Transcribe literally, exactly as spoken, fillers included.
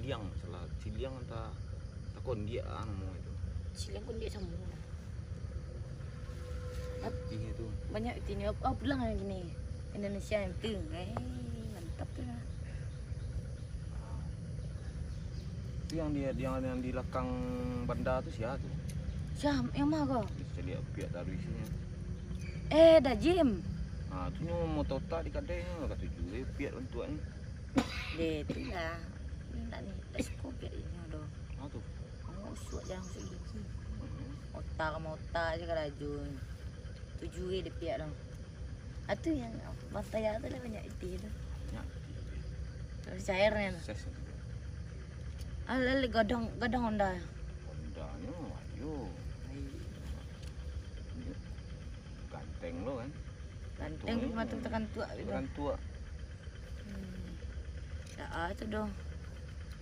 Ciliang, salah. Ciliang antah, antah kondiak ah namo itu. Ciliang kondiak samo lah. Pitih itu. Banyak pitih ni. Oh, pulang yang gini. Indonesia yang tu. Eh, mantap tu lah. Itu yang di, yang, yang di lakang banda tu sia tu? Siapa? Yang mana kau? Saya lihat piak taruh isinyo. Eh, dah Jim. Ha, tu nyo motor tak di kadai nyo, kata juga piak bantuak ni. Deh, tu lah. Ni tak ni. Tak suka piak ini doh. Ha tu. Kamu usuk jangan usuk gigi. Hmm. Otak kamu otak je karajo. Tujuh je dia piak doh. Ah, tu yang bataya tu lah banyak pitih tu. Banyak. Terus cairnya tu. Ses tu. Ah, lalu godong, godong Honda. Honda nyo, ayo. Ganteng lo kan. Ganteng Betul. Mata takantuak gitu. Takantuak. Hmm. Tak ah tu doh.